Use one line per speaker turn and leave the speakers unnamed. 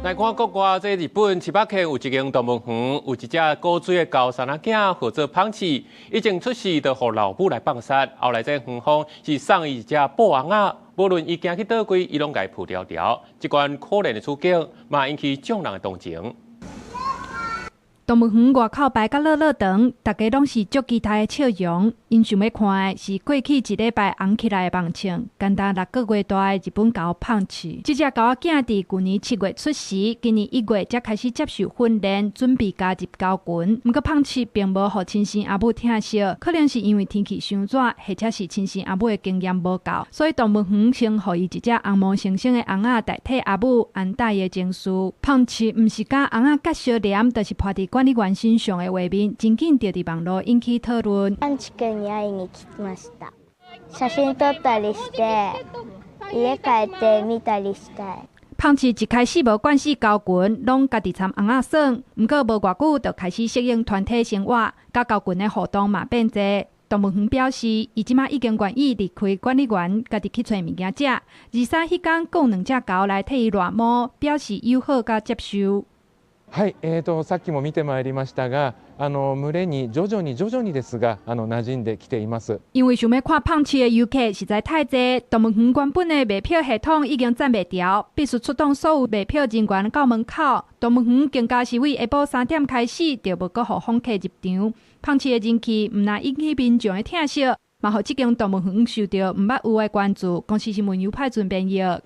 來看國外，這日本千葉縣有一間動物園，有一隻古錐的猴桟仔囝，號做胖次，以前出世就予老母來放殺，後來這園方是送伊一隻布尪仔，無論伊行去佗位，伊攏共伊抱牢牢。這款可憐的處境，嘛引起眾人的同情。
動物園外口排甲落落長，逐家攏是足期待的笑容。𪜶想欲看的是過去一禮拜紅起來的網唱，干焦6個月大的日本猴胖次。這隻猴仔囝佇舊年7月出世，今年1月才開始接受訓練，準備加入猴群。毋過胖次並無予親生阿母疼惜，可能是因為天氣傷熱，或者是親生阿母的經驗無夠，所以動物園先予伊一隻紅毛猩猩的尪仔代替阿母安撫伊的情緒。胖次毋是佮尪仔結相黏，就是趴佇管理員身上的畫面，真緊就佇網路引起討論。
パンチ君に会いに来ました。写真撮ったりして、家帰って見たりしたい。
胖次一開始無慣勢猴群，攏家己參尪仔耍。毋過無偌久就開始適應團體生活，佮猴群的互動嘛變濟。動物園表示，伊這馬已經願意離開管理員，家己去揣物件食。而且彼工閣有兩隻猴來替伊捋毛，表示友好佮接受。
はい、さっきも見てまいりましたが、群れに徐々に徐々にですが、馴染んできています。
因為想欲看胖次的遊客實在太濟，動物園原本的賣票系統已經載袂牢，必須出動所有賣票人員到門口。動物園更加是對下晡3點開始就無閣予訪客入場。胖次的人氣毋但引起民眾的疼惜，嘛予這間動物園受著毋捌有的關注。公視新聞由派尊編譯。